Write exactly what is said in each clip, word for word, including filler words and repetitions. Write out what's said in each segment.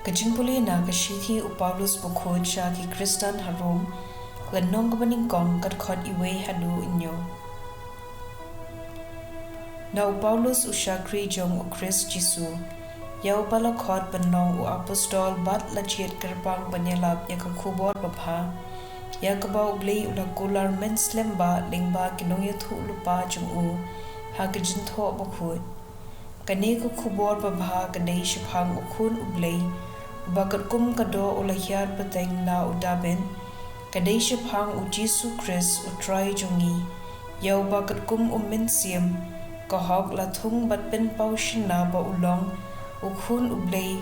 Ka jingpule na ka shithi u Paulus bakhuid sha ki Khristan ha Rom, lynnong kaba nyngkong, ka dkhot iwei haduh hynñiew. Na u Paulus u shakri jong u Khrist Jisu, ïa uba la khot ban long u apostol bad la jied kyrpang ban ïalap ïa ka khubor babha, ïa kaba u Blei u la kular mynslem bha lyngba ki nongïathuhlypa jong u ha ka jingthoh bakhuid. Kane ka khubor babha ka dei shaphang u Khun u Blei, uba katkum ka doh u la hiar pateng na u Dabid. Ka dei shaphang u Jisu Khrist u Trai jong ngi, ïa uba katkum u Mynsiem ka hok la thung bad pynpaw shynna ba u long u Khun u Blei,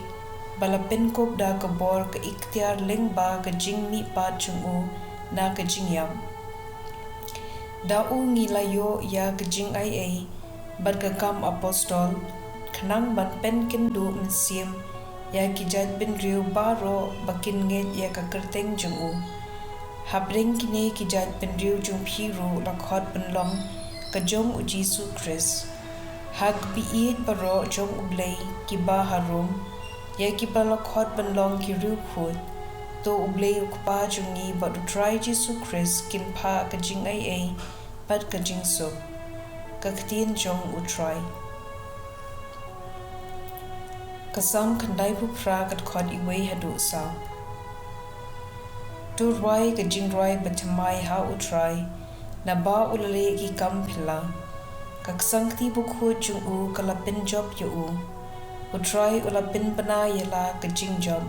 ba la pynkup da ka bor ka iktiar lyngba ka jingmihpat jong u na ka jingïap. Da u ngi la ïoh ïa ka jingaiei bad ka kam apostol, khnang ban pynkynduh mynsiem ïa ki jaitbynriew baroh ba kin ngeit ïa ka kyrteng jong u. Hapdeng kine ki jaitbynriew jong phi ruh la khot ban long ka jong u Jisu Khrist. Ha ka baieit baroh jong u Blei kiba ha Rom, ïa kiba la khot ban long ki riewkhuid, to u Blei u Kpa jong ngi bad u Trai Jisu Khrist kin phah ka jingaiei bad ka jingsuk. Ka ktien jong u Trai. Ka Salm khyndaiphew phra, ka dkhot iwei haduh saw. To rwai ka jingrwai bathymmai ha u Trai, naba u la leh ki kam phylla. Ka ksang kti bakhuid jong u ka la pynjop ïa u. U Trai u la pynbna ïa la ka jingjop,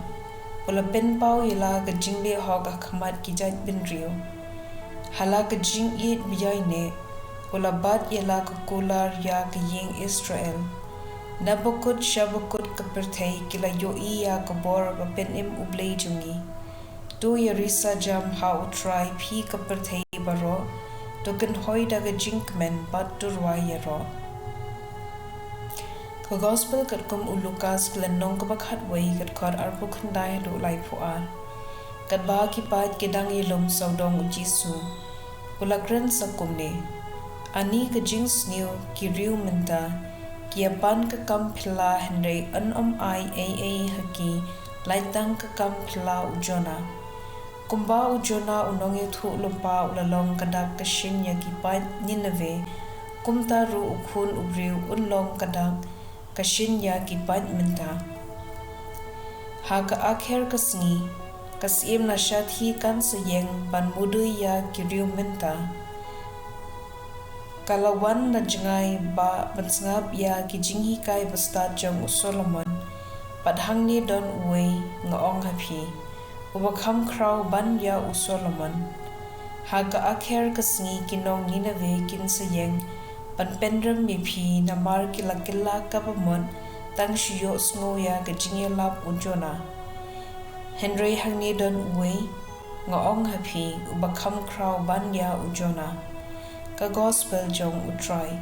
u la pynpaw ïa la ka jingleh hok ha khmat ki jaitbynriew. Ha la ka jingïeit baïaineh u la bat ïa la ka kular ïa ka ïing Israel. Na bakut sha bakut ka pyrthei ki la ïohi ïa ka bor ba pynim u Blei jong ngi. To ïarisa jam ha u Trai phi ka pyrthei baroh, to kynhoi da ka jingkmen bad to rwai ïaroh. Ka Gospel katkum u Lukas, ka lynnong kaba khatwei, ka dkhot arphew khyndai haduh laiphew ar. Katba ki paid ki dang ïalum sawdong u Jisu, u la kren sa kumne: Ani ka jingsniew, ki riew mynta ki ïa pan ka kam phylla, hynrei yn ym ai ei ei ha ki lait tang ka kam phylla u Jonah. Kumba u Jonah u nongïathuhlypa u la long ka dak ka shin ïa ki paid Nineveh, kumta ruh u Khun u briew un long ka dak ka shin ïa ki paid mynta. Ha ka akher ka sngi, ka syiem na shathie kan sa ïeng ban mudui ïa ki riew mynta. Ka la wan na jngai ba ban sngap ïa ki jinghikai bastad jong u Solomon. Bad hangne don uwei, nga ong ha phi, uba kham khraw ban ïa u Solomon. Ha ka akher ka sngi ki nong Nineveh kin sa ïeng ban pynrem ïa phi, namar ki la kylla kaba mut tang shu ïohsngew ïa ka jingïalap u Jonah. Hynrei hangne don uwei, nga ong ha phi, uba kham khraw ban ïa u Jonah. Ka Gospel jong u Trai.